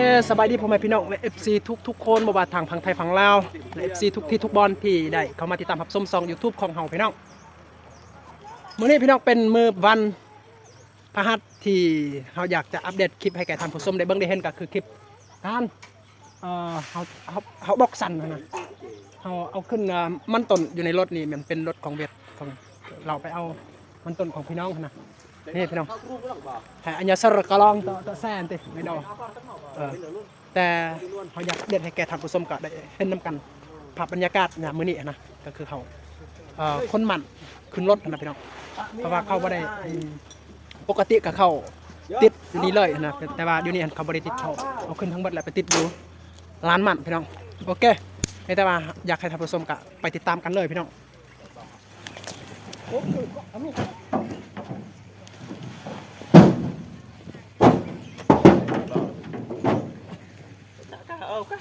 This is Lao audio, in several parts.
ເອີ ສະບາຍດີພໍ່ແມ່ພີ່ນ້ອງ ແລະ ເອັຟຊີ ທຸກໆຄົນ ບໍ່ວ່າທາງຝັ່ງໄທຝັ່ງລາວ ແລະ ເອັຟຊີ ທຸກທີ່ທຸກບ່ອນທີ່ໄດ້ເຂົ້າມາຕິດຕາມຮັບຊົມຊ່ອງຢູທູບຂອງເຮົາພີ່ນ້ອງ. ມື້ນີ້ພີ່ນ້ອງເປັນມື້ວັນພະຫັດທີ່ເຮົາຢາກຈະອັບເດດຄລິບໃຫ້ແກ່ທ່ານຜູ້ຊົມໄດ້ເບິ່ງໄດ້ເຫັນ ກໍຄືຄລິບການ ເອີ ເຮົາ ເຮົາ ເຮົາບອກສັນຫັ້ນນະ ເຮົາເອົາຂຶ້ນ ເອີ ມັນຕົ້ນຢູ່ໃນລົດນີ້ ມັນເປັນລົດຂອງຫວຽດ ຂອງລາວໄປເອົາມັນຕົ້ນຂອງພີ່ນ້ອງຫັ້ນນະ. ນີ້ພີ່ນ້ອງ ໃຫ້ອັນຍາເຊີກະລອງຕໍ່ ຕໍ່ແຊນຕິ ໄປດອກ ເອີ ແຕ່ເຮົາຢາກອັບເດດໃຫ້ແກ່ທ່ານຜູ້ຊົມກໍໄດ້ເຫັນນຳກັນ ພາບບັນຍາກາດຍາມມື້ນີ້ນະ ກໍຄືເຮົາ ເອີ ຂົນມັນຂຶ້ນລົດນະພີ່ນ້ອງ ເພາະວ່າເຂົາບໍ່ໄດ້ ອັນ ປົກກະຕິກໍເຂົາຕິດຢູ່ນີ້ເລີຍນະ ແຕ່ວ່າດຽວນີ້ເຂົາບໍ່ໄດ້ຕິດ ເຂົາເອົາຂຶ້ນທັງໝົດແລ້ວ ໄປຕິດຢູ່ລານມັນພີ່ນ້ອງ. ໂອເຄ ມີແຕ່ວ່າຢາກໃຫ້ທ່ານຜູ້ຊົມກໍໄປຕິດຕາມກັນເລີຍພີ່ນ້ອງ. ເອົາກະ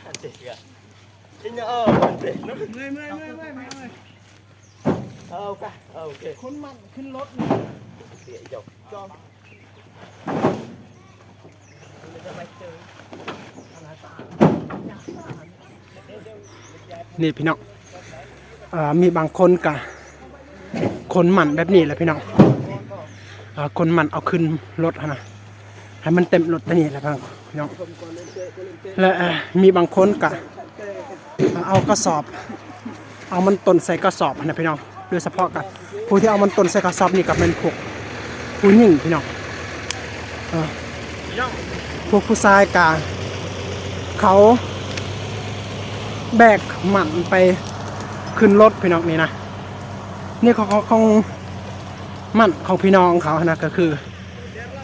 ເອົາກະ ເອົາກະ ໂອເຄ ຂົນມັນຂຶ້ນລົດນີ້ ເສຍຢອກ ຈອງ. ນີ້ພີ່ນ້ອງ ເອີ ມີບາງຄົນກະຂົນມັນແບບນີ້ແຫຼະພີ່ນ້ອງ ເອີ ຂົນມັນເອົາຂຶ້ນລົດຫັ້ນນະ ໃຫ້ມັນເຕັມລົດແບບນີ້ແຫຼະພີ່ນ້ອງ ແລະ ເອີ ມີບາງຄົນກະເອົາກະສອບ ເອົາມັນຕົ້ນໃສ່ກະສອບຫັ້ນນະພີ່ນ້ອງ. ໂດຍສະເພາະກະຜູ້ທີ່ເອົາມັນຕົ້ນໃສ່ກະສອບນີ້ກະແມ່ນພວກຜູ້ຍິງພີ່ນ້ອງ ເອີ ພວກຜູ້ຊາຍກະເຂົາແບກມັນໄປຂຶ້ນລົດພີ່ນ້ອງ ນີ້ນະ ນີ້ຂອງ ຂອງ ຂອງມັນຂອງພີ່ນ້ອງເຂົາຫັ້ນນະ ກະຄື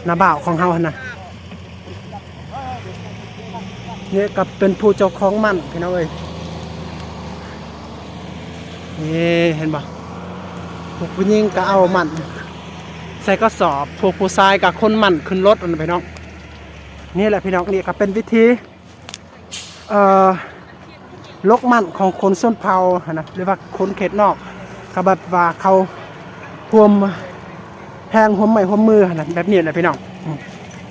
ນ້າບ່າວຂອງເຮົາຫັ້ນນະ. ນີ້ກໍເປັນຜູ້ເຈົ້າຂອງມັນພີ່ນ້ອງເອີຍ ນີ້ເຫັນບໍ່ ພວກຜູ້ຍິງກໍເອົາມັນໃສ່ກະສອບ ພວກຜູ້ຊາຍກໍຂົນມັນຂຶ້ນລົດຫັ້ນນະພີ່ນ້ອງ. ນີ້ແຫຼະພີ່ນ້ອງ ນີ້ກໍເປັນວິທີ ເອີ ຫຼົກມັນຂອງຄົນຊົນເຜົ່າຫັ້ນນະ ຫຼືວ່າຄົນເຂດນອກ ກໍແບບວ່າເຂົາຮ່ວມແຮງຮ່ວມໄມ້ຮ່ວມມືຫັ້ນນະ ແບບນີ້ແຫຼະພີ່ນ້ອງ.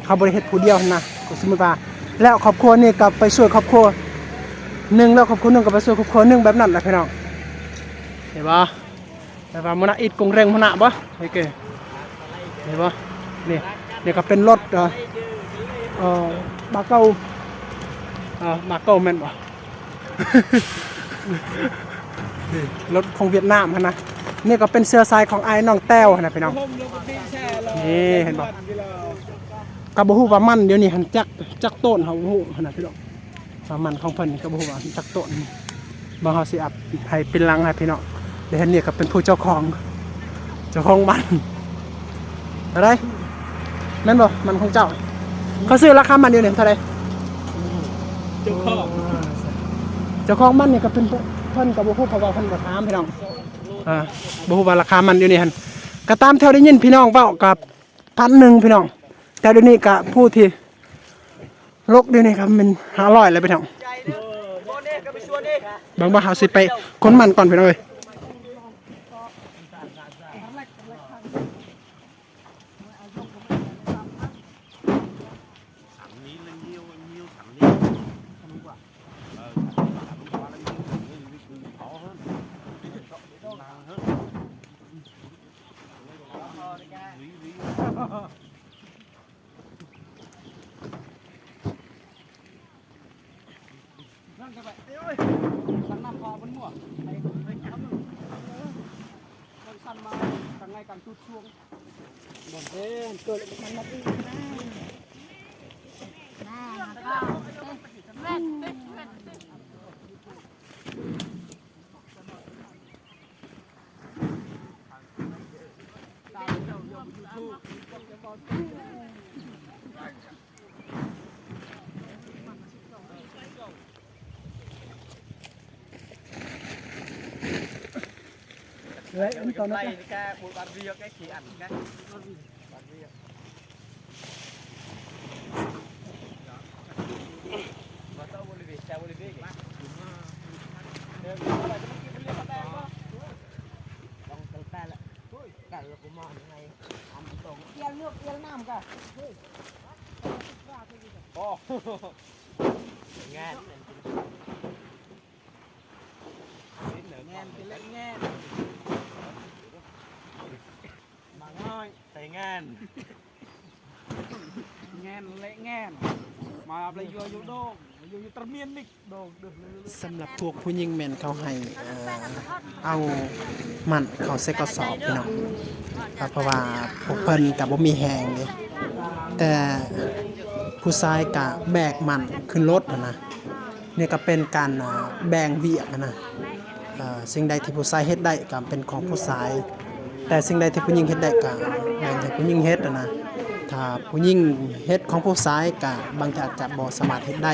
ເຂົາບໍ່ໄດ້ເຮັດຜູ້ດຽວຫັ້ນນະ ສົມມຸດວ່າແລ້ວຄອບຄົວນີ້ກໍໄປຊ່ວຍຄອບຄົວໜຶ່ງ ແລ້ວຄອບຄົວໜຶ່ງກໍໄປຊ່ວຍຄອບຄົວໜຶ່ງ ແບບນັ້ນແຫຼະພີ່ນ້ອງ ເຫັນບໍ່? ແບບວ່າມັນນະ ອິດກົງເລັ່ງມັນນະບໍ່ ໂອເຄ ເຫັນບໍ່? ນີ້ ນີ້ກໍເປັນລົດ ເອີ ເອີ ບາເກົາ ເອີ ບາເກົາແມ່ນບໍ່? ນີ້ລົດຂອງຫວຽດນາມຫັ້ນນະ. ນີ້ກໍເປັນເຊື້ອສາຍຂອງອ້າຍນ້ອງແຕ້ວຫັ້ນນະພີ່ນ້ອງ. ນີ້ເຫັນບໍ່? ກໍບໍ່ຮູ້ວ່າມັນດຽວນີ້ຫັ້ນຈັກ ຈັກໂຕນ ເຮົາບໍ່ຮູ້ຫັ້ນນະພີ່ນ້ອງ. ປາມັນຂອງເພິ່ນນີ້ກໍບໍ່ຮູ້ວ່າຈັກໂຕນ. ບໍ່ ເຮົາຊິອັບໃຫ້ເປັນຫຼັງໃຫ້ພີ່ນ້ອງໄດ້ເຫັນ. ນີ້ກໍເປັນຜູ້ເຈົ້າຂອງ ເຈົ້າຂອງມັນ ເທົ່າໃດ? ແມ່ນບໍ່? ມັນຂອງເຈົ້າ ເຂົາຊື້ລາຄາມັນຢູ່ນີ້ເທົ່າໃດ? ເຈົ້າຂອງ ເຈົ້າຂອງມັນນີ້ກໍເປັນ ເພິ່ນກໍບໍ່ຮູ້ ເພາະວ່າເພິ່ນບໍ່ຖາມພີ່ນ້ອງ. ອ່າ ບໍ່ຮູ້ວ່າລາຄາມັນຢູ່ນີ້ຫັ້ນ ກໍຕາມທີ່ເຮົາໄດ້ຍິນພີ່ນ້ອງເວົ້າກໍພັນໜຶ່ງພີ່ນ້ອງ. ແຕ່ດຽວນີ້ກໍຜູ້ທີ່ ລົກດຽວນີ້ກໍແມ່ນຫ້າຮ້ອຍແລ້ວພີ່ນ້ອງ. ເບິ່ງວ່າເຮົາຊິໄປຂົນມັນກ່ອນພີ່ນ້ອງເອີຍ. ງານ ແງນ ເປັນເລະແງນ ໝາກນ້ອຍ ໃສ່ງານ ແງນເລະແງນ ມາເອົາໄປຢູ່ຢູ່ໂດງ ຢູ່ຢູ່ຕະມຽນນິກໂດງ. ສຳລັບພວກຜູ້ຍິງແມ່ນເຂົາໃຫ້ ເອີ ເອົາມັນເຂົ້າໃສ່ກະສອບພີ່ນ້ອງ ເພາະວ່າພວກເພິ່ນກະບໍ່ມີແຮງເດ້ ແຕ່ຜູ້ຊາຍກະແບກມັນຂຶ້ນລົດຫັ້ນນະ. ນີ້ກໍເປັນການ ອ່າ ແບ່ງວຽກຫັ້ນນະ ເອີ ສິ່ງໃດທີ່ຜູ້ຊາຍເຮັດໄດ້ກໍເປັນຂອງຜູ້ຊາຍ ແຕ່ສິ່ງໃດທີ່ຜູ້ຍິງເຮັດໄດ້ກໍແບ່ງໃຫ້ຜູ້ຍິງເຮັດຫັ້ນນະ. ຖ້າຜູ້ຍິງເຮັດຂອງຜູ້ຊາຍກໍບາງທີອາດຈະບໍ່ສາມາດເຮັດໄດ້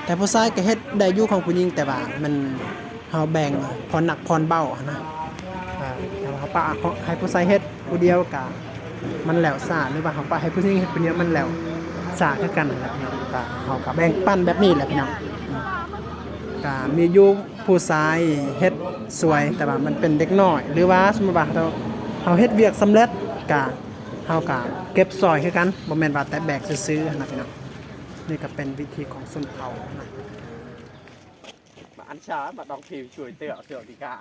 ແຕ່ຜູ້ຊາຍກໍເຮັດໄດ້ຢູ່ຂອງຜູ້ຍິງ ແຕ່ວ່າມັນ ເຮົາແບ່ງຜ່ອນໜັກຜ່ອນເບົາຫັ້ນນະ. ເອີ ຖ້າເຮົາປະໃຫ້ຜູ້ຊາຍເຮັດຜູ້ດຽວກະມັນແລ້ວຊ້າ ຫຼືວ່າເຮົາປະໃຫ້ຜູ້ຍິງເຮັດຜູ້ດຽວມັນແລ້ວຊ້າຄືກັນຫັ້ນແຫຼະເນາະ. ກະເຮົາກະແບ່ງປັນແບບນີ້ແຫຼະພີ່ນ້ອງ. ກະມີຢູ່ຜູ້ຊາຍເຮັດຊ່ວຍ ແຕ່ວ່າມັນເປັນເດັກນ້ອຍ ຫຼືວ່າສົມມຸດວ່າເຮົາ ເຮົາເຮັດວຽກສຳເລັດ ກະເຮົາກະເກັບຊ່ອຍຄືກັນ ບໍ່ແມ່ນວ່າແຕ່ແບກຊື່ໆຫັ້ນນະພີ່ນ້ອງ. ນີ້ກະເປັນວິຖີຂອງຊົນເຜົ່ານະ. ມາອັນຊາ ມາດອງພີມຊ່ວຍເຕີອເທື່ອດີກາ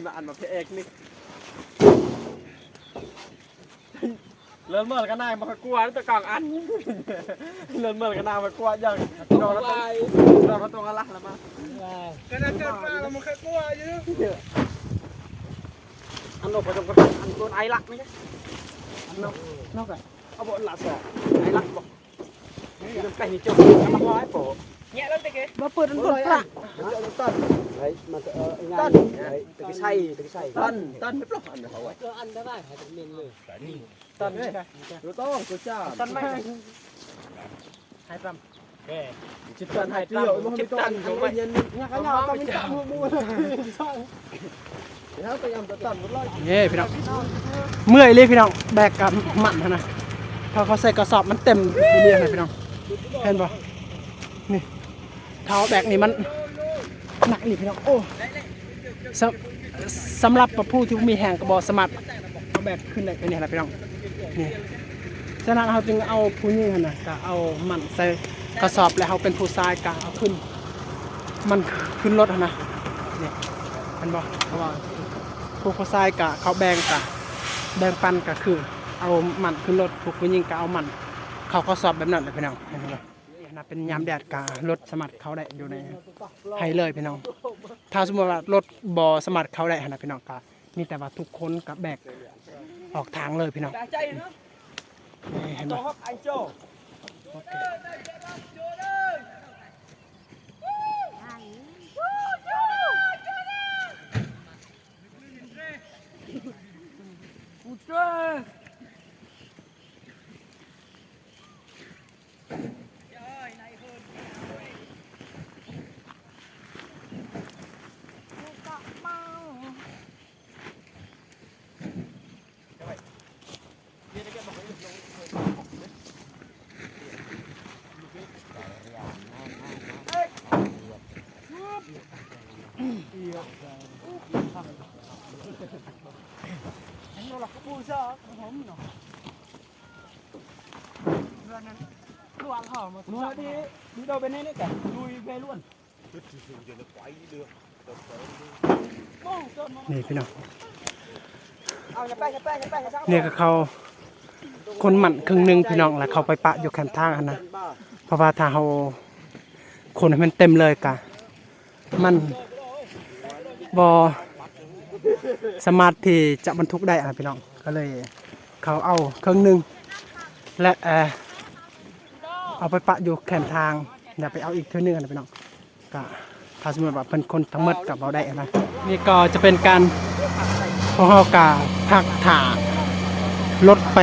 ມາອັນມາເພເອກນີ້ ເລີນເມີນກະນາຍມາກວນຕະກອງອັນ ເລີນເມີນກະນາຍມາກວນຢ່າງດອກລະ ດອກລະຕົງອະລະລະມາ ກະນາຍເກີດມາລະມາເຄີຍກວນຢູ່ ອັນນອກໄປຕົງກັນ ອັນໂດນໄອລັກນີ້ ອັນນອກ ນອກກະ ເອົາບໍ່ລະສອກ ໄອລັກບໍ່? ໄກ່ນີ້ເຈົ້າ ມາເປີດມັນເປີດພະ ເອີ ງານ ເອີ ຕະກິໄຊ ຕະກິໄຊ ຕັນ ຕັນ ເອົາໄວ້ ເອີ ອັນໄດ້ ໃຫ້ເປັນເມັນເລີຍ ຕັນ ບໍ່ຕ້ອງ ຕົວຈ້າ ຕັນໄມ້ ໃຫ້ປຳ ເອີ ຊິຕັນ ໃຫ້ເກືອ ຊິຕັນ ເອົາໄວ້ ເນຍ ພີ່ນ້ອງ ເມື່ອຍເລີຍພີ່ນ້ອງ ແບກກັບມັນຫັ້ນນະ ເຂົາ ເຂົາໃສ່ກະສອບມັນເຕັມຢູ່ນີ້ນະພີ່ນ້ອງ ເຫັນບໍ່ ນີ້ ເຂົາແບກນີ້ມັນໜັກອີ່ຫຼີພີ່ນ້ອງ ໂອ້ ສຳ ສຳລັບຜູ້ທີ່ບໍ່ມີແຮງກໍບໍ່ສາມາດເອົາແບກຂຶ້ນໄດ້ ເປັນນີ້ນະພີ່ນ້ອງ ນີ້ ສະນັ້ນເຮົາຈຶ່ງເອົາຜູ້ຍິງຫັ້ນນະ ກະເອົາມັນໃສ່ກະສອບ ແລະເຮົາເປັນຜູ້ຊາຍກະເອົາຂຶ້ນ ມັນຂຶ້ນລົດຫັ້ນນະ ນີ້ ເຫັນບໍ່ ເພາະວ່າພວກຜູ້ຊາຍກະເຂົາແບ່ງ ກະແບ່ງປັນ ກະຄືເອົາມັນຂຶ້ນລົດ ພວກຜູ້ຍິງກະເອົາມັນເຂົ້າກະສອບແບບນັ້ນແຫຼະພີ່ນ້ອງ ເຫັນບໍ່ ນີ້ນະ ເປັນຍາມແດດກະລົດສາມາດເຂົ້າໄດ້ຢູ່ໃນໄຮ່ເລີຍພີ່ນ້ອງ ຖ້າສົມມຸດວ່າລົດບໍ່ສາມາດເຂົ້າໄດ້ຫັ້ນນະພີ່ນ້ອງ ກະມີແຕ່ວ່າທຸກຄົນກະແບກອອກທາງເລີຍພີ່ນ້ອງ ນີ້ເຫັນບໍ່ ໂອເຄ ນີ້ພີ່ນ້ອງ ນີ້ກະເຂົາຂົນມັນເຄິ່ງໜຶ່ງພີ່ນ້ອງ ແລ້ວເຂົາໄປປະຢູ່ແຄມທາງຫັ້ນນະ ເພາະວ່າຖ້າເຮົາຂົນໃຫ້ມັນເຕັມເລີຍກະ ມັນບໍ່ສາມາດທີ່ຈະບັນທຸກໄດ້ຫັ້ນນະພີ່ນ້ອງ ກະເລີຍເຂົາເອົາເຄິ່ງໜຶ່ງ ແລະ ເອົາໄປປະຢູ່ແຄມທາງ ແລ້ວໄປເອົາອີກເທື່ອໜຶ່ງຫັ້ນນະພີ່ນ້ອງ ກະຖ້າສົມມຸດວ່າເພິ່ນຂົນທັງໝົດກະເວົ້າໄດ້ຫັ້ນນະ ນີ້ກໍຈະເປັນການ ພວກເຮົາກະພັກຖ້າລົດໄປ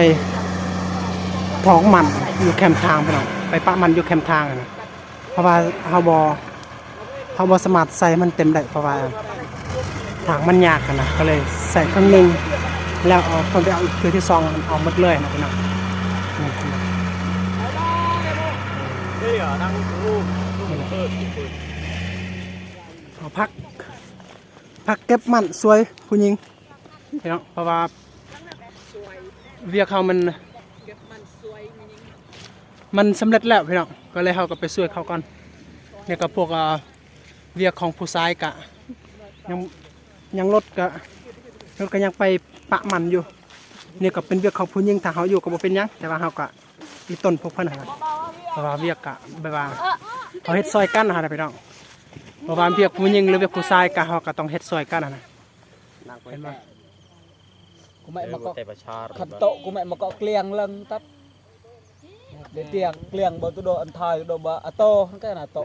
ຖອກມັນຢູ່ແຄມທາງພີ່ນ້ອງ ໄປປະມັນຢູ່ແຄມທາງຫັ້ນນະ ເພາະວ່າເຮົາບໍ່ ເຮົາບໍ່ສາມາດໃສ່ມັນເຕັມໄດ້ ເພາະວ່າທາງມັນຍາກຫັ້ນນະ ກະເລີຍໃສ່ເຄິ່ງໜຶ່ງ ແລ້ວເອົາ ເພິ່ນໄປເອົາອີກເທື່ອທີສອງ ເອົາໝົດເລີຍຫັ້ນນະພີ່ນ້ອງ ເຮົາພັກ ພັກເກັບມັນຊ່ວຍຜູ້ຍິງ ພີ່ນ້ອງ ເພາະວ່າວຽກເຮົາມັນ ມັນສຳເລັດແລ້ວພີ່ນ້ອງ ກະເລີຍເຮົາກະໄປຊ່ວຍເຂົາກ່ອນ ນີ້ກໍພວກ ອ່າ ວຽກຂອງຜູ້ຊາຍກະຍັງ ຍັງລົດກະ ລົດກະຍັງໄປປະມັນຢູ່. ນີ້ກໍເປັນວຽກຂອງຜູ້ຍິງ ຖ້າເຮົາຢູ່ກໍບໍ່ເປັນຫຍັງ ແຕ່ວ່າເຮົາກະອີ່ຕົນພວກເພິ່ນຫັ້ນນະ ເພາະວ່າວຽກກະແບບວ່າເຮົາເຮັດຊ່ອຍກັນຫັ້ນນະພີ່ນ້ອງ. ບໍ່ວ່າວຽກຜູ້ຍິງ ຫຼື ວຽກຜູ້ຊາຍກະເຮົາກະຕ້ອງເຮັດຊ່ອຍກັນຫັ້ນນະ ເຫັນບໍ່? ເອີ ແຕ່ປະຊາ ຄັນໂຕະ ກູແມ່ນມາເກາະເກລຽງເລິງຕັບ ເດຕຽງເກລຽງ ບໍ່ຕຸໂດອັນທາຍໂດບາອະໂຕ ຫັ້ນກະນະໂຕະ.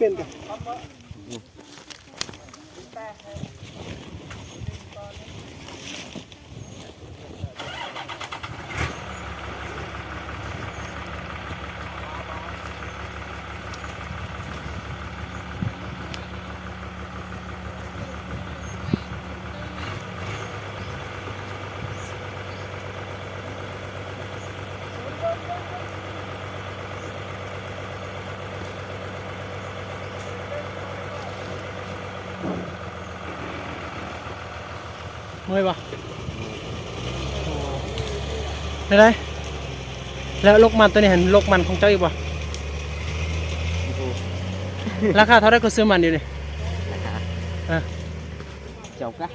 ເປັນກະ ເມື່ອຍບໍ່? ແນວໃດ? ແລ້ວລົກມັນໂຕນີ້ຫັ້ນ ລົກມັນຂອງເຈົ້າອີກບໍ່? ລາຄາເທົ່າໃດກໍຊື້ມັນຢູ່ນີ້? ລາຄາ ເອີ ເຈົ້າກະ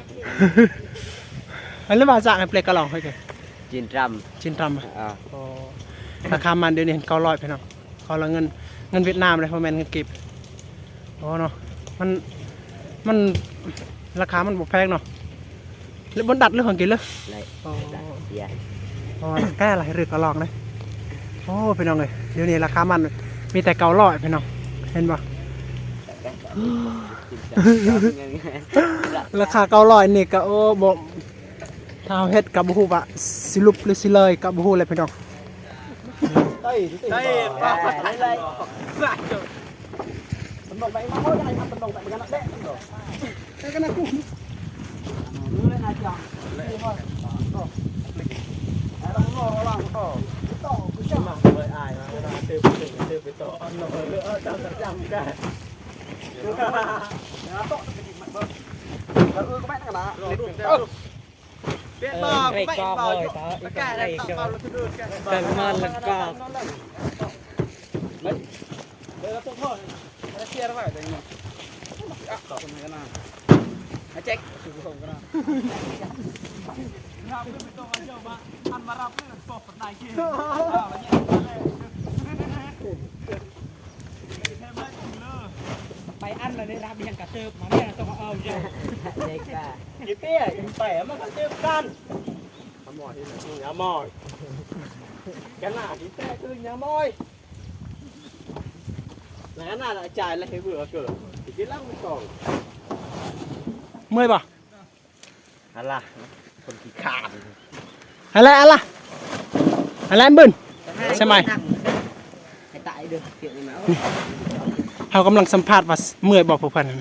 ອັນນັ້ນວ່າຈາກໃຫ້ເປກກະລອງເຮີ້ຍ ຈີນດຳ ຈີນດຳ ອ່າ ໂອ້ ລາຄາມັນດຽວນີ້ເກົ້າຮ້ອຍ ພີ່ນ້ອງ. ເຂົາລະເງິນ ເງິນຫວຽດນາມເດ້ ບໍ່ແມ່ນເງິນກີບ. ໂອ້ເນາະ ມັນ ມັນ ລາຄາມັນບໍ່ແພງເນາະ ຫຼືບໍ່ດັດ ຫຼືຂອງກິນເລີຍ. ໂອ້ ແກ້ລະ ຫຼືກະລອງເລີຍ. ໂອ້ ພີ່ນ້ອງເອີຍ ດຽວນີ້ລາຄາມັນມີແຕ່ເກົ້າຮ້ອຍ ພີ່ນ້ອງ ເຫັນບໍ່? ລາຄາເກົ້າຮ້ອຍນີ້ກະ ໂອ້ ບໍ່ ຖ້າເຮົາເຮັດກະບໍ່ຮູ້ວ່າຊິຫຼຸບ ຫຼືຊິເລີຍ ກະບໍ່ຮູ້ແຫຼະ ພີ່ນ້ອງ. Phải ăn là nên đạp đi hàng cả tớp mà mẹ nó tao bảo, ờ, dạ. Cái kia, cái kia, cái phải mà cả tớp căn. Nhà mòi, nhà mòi. Cái nào cái xe cứ nhà mòi. Là cái nào lại chạy lại cái bữa cờ. Thì cái lăng mới còn. ເມື່ອຍບໍ່? ອັນລະ ຄົນຂີ້ຄ້ານ ອັນລະ ອັນລະ ອັນລະ ບຶນ ສະໄໝ ໃຫ້ຕາຍເດີ ເຮັດນີ້ມາ. ເຮົາກຳລັງສຳພາດວ່າເມື່ອຍບໍ່ພວກເພິ່ນນະ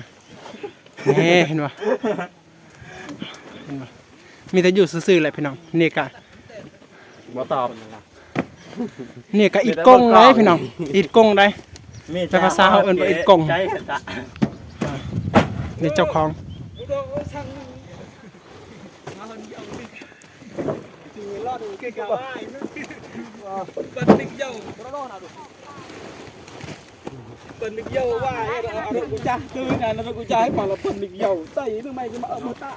ເຫັນບໍ່ ເຫັນບໍ່ ມີແຕ່ຢູ່ຊື່ໆແຫຼະພີ່ນ້ອງ. ນີ້ກະ ບໍ່ຕອບ ນີ້ກະອິດກົງໄດ໋ພີ່ນ້ອງ ອິດກົງໄດ໋ ແຕ່ພາສາເຮົາເອີ້ນວ່າອິດກົງ. ນີ້ເຈົ້າຂອງ Penic dầu vãi, nó, nó cũng chả tư này, nó cũng chả hay mà là penic dầu, tay nó mày cái mà ở một tạ.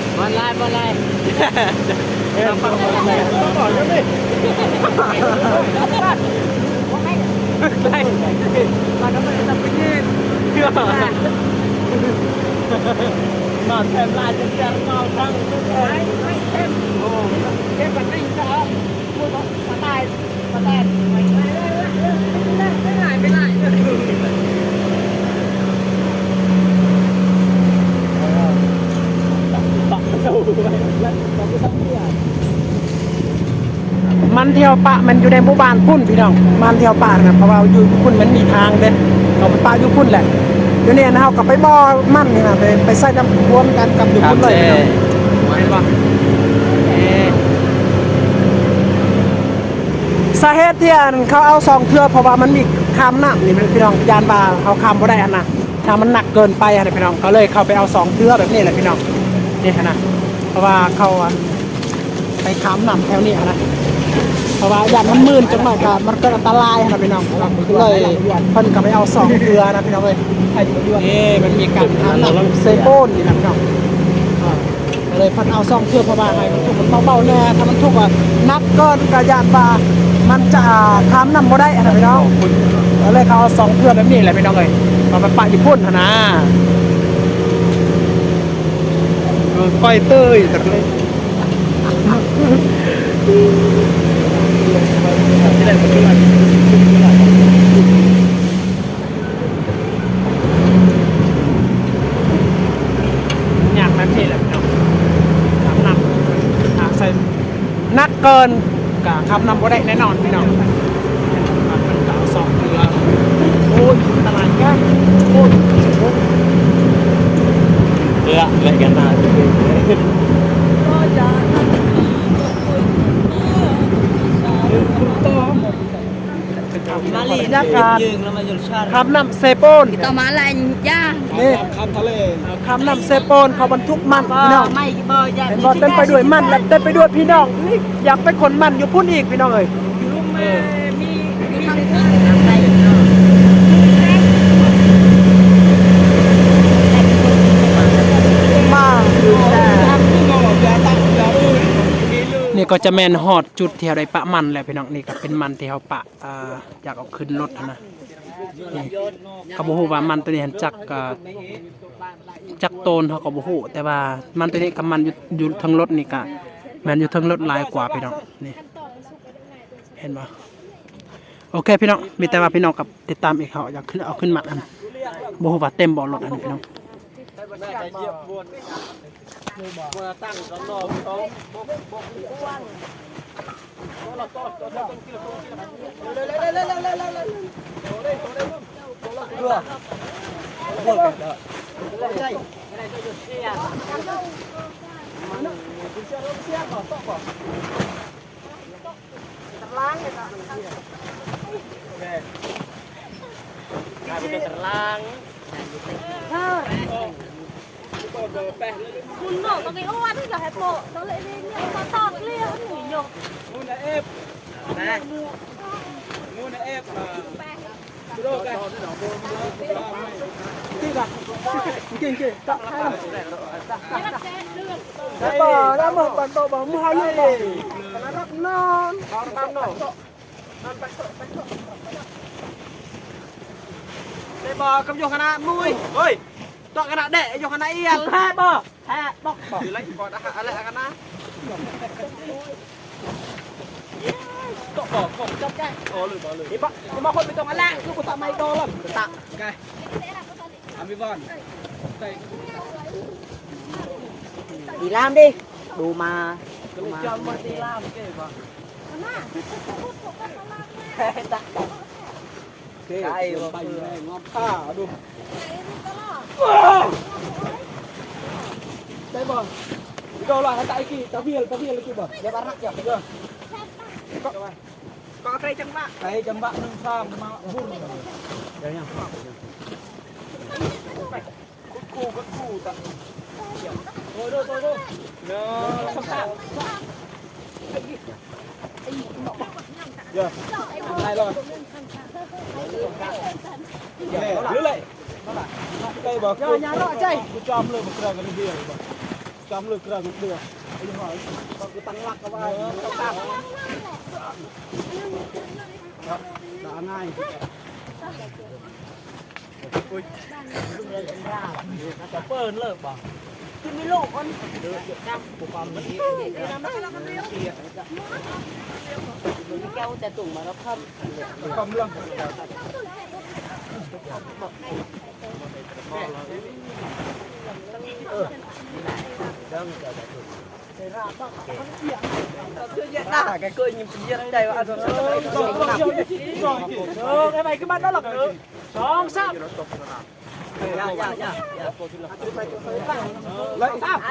ບໍ່ຫຼາຍ ບໍ່ຫຼາຍ ເອີ ບໍ່ຫຼາຍ ບໍ່ຫຼາຍ ບໍ່ຫຼາຍ ບໍ່ຫຼາຍ ມາແຖມຫຼາຍ ຈະເສຍເມົາທັງ ໄປ ໄປແຖມ ໂອ້ ເກັບບັດນີ້ຊະ ບໍ່ຕ້ອງມາຕາຍ. ມັນແຖວປະ ມັນຢູ່ໃນໝູ່ບ້ານພຸ້ນພີ່ນ້ອງ ມັນແຖວປະນະ ເພາະວ່າຢູ່ພຸ້ນມັນມີທາງເດ້ ເຂົາໄປປະຢູ່ພຸ້ນແຫຼະ ຢູ່ນີ້ເຮົາກໍໄປບໍ່ມັນນີ້ນະ ໄປ ໄປໃສ່ນ້ຳພວມກັນກັບຢູ່ພຸ້ນເລີຍພີ່ນ້ອງ ເຫັນບໍ່? ເອີ ສາເຫດທີ່ອັນເຂົາເອົາສອງເທື່ອ ເພາະວ່າມັນມີຂ້າມນ້ຳນີ້ພີ່ນ້ອງ ຢ້ານວ່າເຮົາຂ້າມບໍ່ໄດ້ຫັ້ນນະ ຖ້າມັນໜັກເກີນໄປຫັ້ນນະພີ່ນ້ອງ ກໍເລີຍເຂົາໄປເອົາສອງເທື່ອແບບນີ້ແຫຼະພີ່ນ້ອງ ນີ້ຫັ້ນນະ ເພາະວ່າເຂົາອັນໄປຂ້າມນ້ຳແຖວນີ້ຫັ້ນນະ ເພາະວ່າຢ້ານມັນມື່ນຈັກໜ້ອຍກໍມັນເກີດອັນຕະລາຍຫັ້ນນະພີ່ນ້ອງ ກໍເລີຍເພິ່ນກໍໄປເອົາສອງເທື່ອນະພີ່ນ້ອງເອີຍ. ເອີ ມັນມີການທານນ້ຳເຊໂປນນີ້ນະພີ່ນ້ອງ ກໍເລີຍເພິ່ນເອົາສອງເທື່ອ ເພາະວ່າໃຫ້ມັນທຸກມັນເບົາໆແດ່ ຖ້າມັນທຸກວ່າໜັກເກີນກໍຢ້ານວ່າມັນຈະຂ້າມນ້ຳບໍ່ໄດ້ຫັ້ນນະພີ່ນ້ອງ ກໍເລີຍເຂົາເອົາສອງເທື່ອແບບນີ້ແຫຼະພີ່ນ້ອງເອີຍ ເອົາໄປປະຢູ່ພຸ້ນຫັ້ນນະ ເອີ ກ້ອຍເຕີຍ ຍາກແບບນີ້ແຫຼະພີ່ນ້ອງ ຂ້າມນ້ຳ ຖ້າໃສ່ໜັກເກີນ ກະຂ້າມນ້ຳບໍ່ໄດ້ແນ່ນອນພີ່ນ້ອງ. ມັນກະເອົາສອງເທື່ອ ໂອ້ຍ ອັນຕະລາຍແທ້ ໂອ້ຍ ເອອ ແລະກັນນາ ມາລີ ບັນຍາກາດ ຂ້າມນ້ຳເຊໂປນ ຕໍ່ມາລາຍຢ່າງ ນີ້ ຂ້າມທະເລ ເອີ ຂ້າມນ້ຳເຊໂປນ ເຂົາບັນທຸກມັນພີ່ນ້ອງ ເຫັນບໍ່ ເຕັມໄປດ້ວຍມັນ ແລະເຕັມໄປດ້ວຍພີ່ນ້ອງ ນີ້ ຢາກໄປຂົນມັນຢູ່ພຸ້ນອີກພີ່ນ້ອງເອີຍ. ນີ້ກໍຈະແມ່ນຮອດຈຸດທີ່ເຮົາໄດ້ປະມັນແລ້ວພີ່ນ້ອງ ນີ້ກໍເປັນມັນທີ່ເຮົາປະ ອ່າ ຢາກເອົາຂຶ້ນລົດຫັ້ນນະ ນີ້ ກໍບໍ່ຮູ້ວ່າມັນໂຕນີ້ຫັ້ນຈັກ ອ່າ ຈັກໂຕນ ເຮົາກໍບໍ່ຮູ້ ແຕ່ວ່າມັນໂຕນີ້ກັບມັນຢູ່ ຢູ່ເທິງລົດນີ້ກະແມ່ນຢູ່ເທິງລົດຫຼາຍກວ່າພີ່ນ້ອງ ນີ້ ເຫັນບໍ່? ໂອເຄພີ່ນ້ອງ ມີແຕ່ວ່າພີ່ນ້ອງກັບຕິດຕາມອີກ ເຮົາຢາກຂຶ້ນ ເອົາຂຶ້ນມັດອັນ ບໍ່ຮູ້ວ່າເຕັມບໍ່ລົດອັນນີ້ພີ່ນ້ອງ. Ê, bò, cắm vô khán ơi. Ê, tọa khán đẻ vô khán eo. Hai bò. Hai bò. Thì lấy bò đã hạ lại khán. Tọa bò không chắc cái. Ồ, lười bò lười. Đi bò, đi bò không bị tông ăn lạ, cứ có tọa mày đo lắm. Tọa. Ok. Ăn với bò. Đây. Đi làm đi. Đủ mà. Đủ mà. Cho mày đi làm cái bò. Tọa. ເຄ ໄກ່ບໍ່ເປື່ອຍ ງອມຂ້າດູ ໄດ້ບໍ່? ໂດລະ ຕາອີກ ຕາວຽລ ຕາວຽລ ກິນບໍ່? ຢ່າບາຣັກ ຢ່າ ເດີ ກໍ ກໍໄກ່ຈັງຫວະ ໄກ່ຈັງຫວະ ໜຶ່ງ ສາມ ມາບຸນ ເດີ ຍັງ Good call, good call. Thôi, thôi, thôi, thôi. Rồi, không sao. Giờ, này rồi. Lưới lại. Đây bà, nhà nó chạy. Cứ cho lưới một kìa, cái lưới. Cho lưới kìa, cái lưới. Cái lưới hỏi, bà cứ tăng lắc các bạn. Không sao. Đó, đó, ngay. ເປີນເລີຍບໍ່? ຄືມີລູກຄົນ ແກ້ວແຕ່ຕຸງມາແລ້ວຄ່ຳ ຄ່ຳເລື່ອງ ເອີ ເດີ Cái cô nhìn giật tay vào ăn rồi. Rồi, cái mày cứ bắt nó lặp nữa. Song sắt. Dạ, dạ, dạ, dạ. Lại sắt.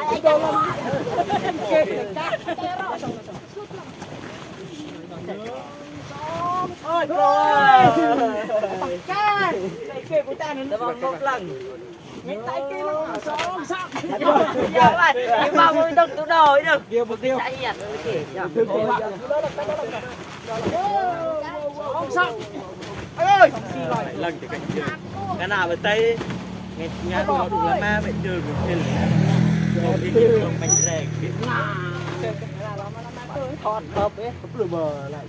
Ôi, rồi. Cái, cái của ta nó. Tao bắn một lần. ເຮັດໄຕກິນ ສອງ ສາມ ຢ່າໄປ ຢ່າເວົ້າບໍ່ຕ້ອງຕຸໂດຍເດີ ດຽວບໍ່ດຽວ ໃຈເຢັນ ໂອເຄ ສອງ ສາມ ເອີຍ ກະໜ້າໄປໄຕ ງານເຮົາດູລະມາໄປເຈີກັນເປັນ ທອດເຂົ້າເປັນ ຫຼືບໍ່ລະ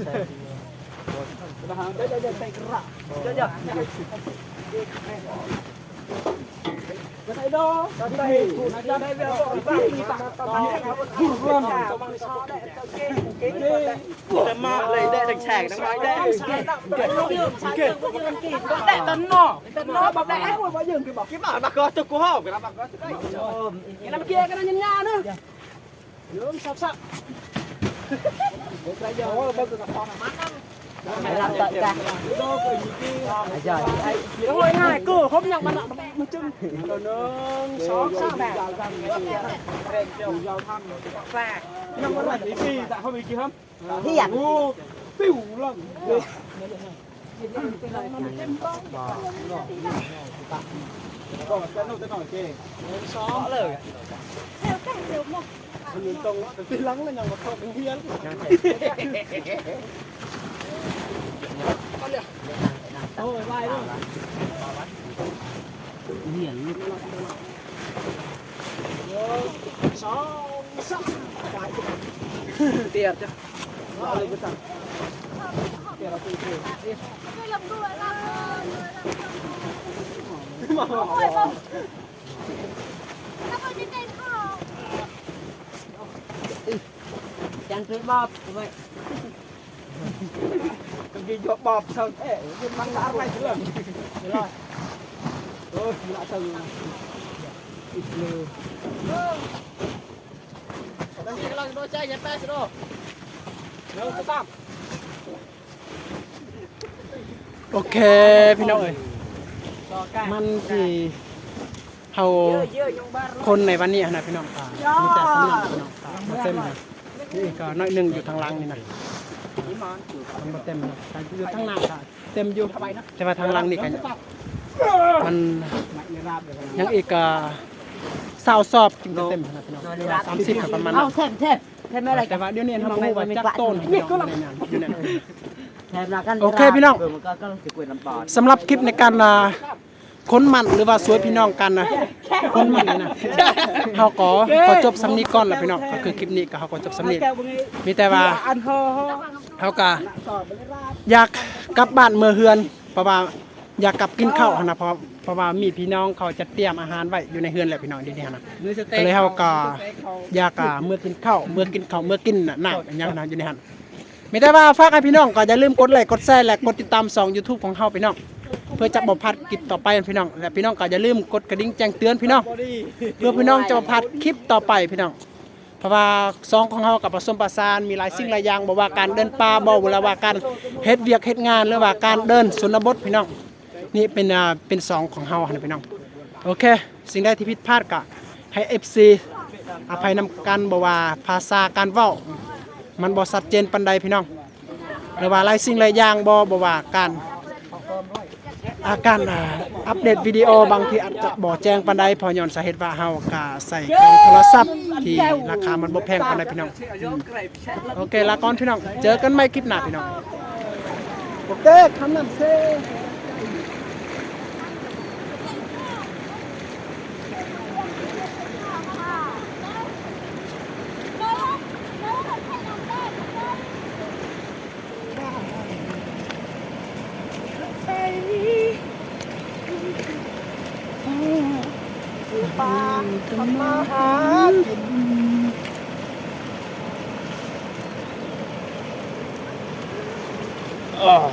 ໂອ້ຍ ງ່າຍເກີ ຫົມຍັງມັນ ມັນຈຶ່ງ ໜຶ່ງ ສອງ ສາມ ແປດ ແປດ ຍັງບໍ່ທັນ ນີ້ ເຮົາມີກີ່ຫຳ ຮຽກ ໂອ້ ປິວລະ ສອງ ເລີຍ ມັນຕ້ອງຕິດຫຼັງແລ້ວຍັງບໍ່ເຂົ້າໂຮງຮຽນ ໂອ້ຍ ໄວເດີ ຮຽນ ສອງ ສາມ ຕຽດ ໂອເຄ ພີ່ນ້ອງເອີຍ ມັນທີ່ເຮົາຄົນໃນວັນນີ້ຫັ້ນນະ ພີ່ນ້ອງ ມີແຕ່ສຳລັບ ພີ່ນ້ອງ ບໍ່ເຕັມນະ ນີ້ກະໜ້ອຍໜຶ່ງຢູ່ທາງຫຼັງນີ້ນະ ມັນບໍ່ເຕັມນະ ຢູ່ທາງໜ້າກະເຕັມຢູ່ ແຕ່ວ່າທາງຫຼັງນີ້ກະ ມັນຍັງອີກກະຊາວສອບຈຶ່ງຈະເຕັມຫັ້ນນະ ພີ່ນ້ອງ ສາມສິບປະມານນັ້ນ ແຕ່ວ່າດຽວນີ້ເຮົາບໍ່ຮູ້ວ່າຈັກໂຕນ ພີ່ນ້ອງ ຢູ່ໃນນັ້ນ ໂອເຄ ພີ່ນ້ອງ ສຳລັບຄລິບໃນການ ອ່າ ຄົນໝັ້ນ ຫຼືວ່າຊ່ວຍພີ່ນ້ອງກັນນະ ຄົນໝັ້ນນີ້ນະ ເຮົາກໍຂໍຈົບສ່ຳນີ້ກ່ອນລະ ພີ່ນ້ອງ ກໍຄືຄລິບນີ້ກໍເຮົາກໍຈົບສ່ຳນີ້ ມີແຕ່ວ່າເຮົາກໍຢາກກັບບ້ານເມືອເຮືອນ ເພາະວ່າຢາກກັບກິນເຂົ້າຫັ້ນນະ ເພາະ ເພາະວ່າມີພີ່ນ້ອງເຂົາຈັດຕຽມອາຫານໄວ້ຢູ່ໃນເຮືອນແລ້ວ ພີ່ນ້ອງ ດຽວນີ້ຫັ້ນນະ ກໍເລີຍເຮົາກໍຢາກ ອ່າ ເມືອກິນເຂົ້າ ເມືອກິນເຂົ້າ ເມືອກິນນະ ນ້ຳ ອີ່ຫຍັງນະ ຢູ່ໃນຫັ້ນ ມີແຕ່ວ່າຝາກໃຫ້ພີ່ນ້ອງກໍຢ່າລືມກົດໄລກ໌ ກົດແຊ ແລະ ກົດຕິດຕາມຊ່ອງຢູທູບຂອງເຮົາພີ່ນ້ອງ ເພື່ອຈະບໍ່ພາດຄລິບຕໍ່ໄປພີ່ນ້ອງ ແລະ ພີ່ນ້ອງກໍຢ່າລືມກົດກະດິ່ງແຈ້ງເຕືອນພີ່ນ້ອງ ເພື່ອພີ່ນ້ອງຈະບໍ່ພາດຄລິບຕໍ່ໄປພີ່ນ້ອງ ເພາະວ່າຊ່ອງຂອງເຮົາກໍປະສົມປະສານ ມີຫຼາຍສິ່ງຫຼາຍຢ່າງ ບໍ່ວ່າການເດີນປ່າບໍ ຫຼືວ່າການເຮັດວຽກເຮັດງານ ຫຼືວ່າການເດີນຊົນນະບົດພີ່ນ້ອງ ນີ້ເປັນ ອ່າ ເປັນຊ່ອງຂອງເຮົາຫັ້ນນະພີ່ນ້ອງ ໂອເຄ ສິ່ງໃດທີ່ຜິດພາດກະໃຫ້ເອັຟຊີອະໄພນຳກັນ ບໍ່ວ່າພາສາການເວົ້າມັນບໍ່ຊັດເຈນປານໃດພີ່ນ້ອງ ຫຼືວ່າຫຼາຍສິ່ງຫຼາຍຢ່າງບໍ່ ບໍ່ວ່າການ ອາ ການ ອ່າ ອັບເດດວິດີໂອບາງທີອາດຈະບໍ່ແຈ້ງປານໃດ ເພາະຍ້ອນສາເຫດວ່າເຮົາກະໃຊ້ເຄື່ອງໂທລະສັບທີ່ລາຄາມັນບໍ່ແພງປານໃດພີ່ນ້ອງ. ໂອເຄ ລາກ່ອນພີ່ນ້ອງ ເຈີກັນໃໝ່ຄລິບໜ້າພີ່ນ້ອງ. ໂອເຄ ຄຳນຳເຊ. ອ້າວ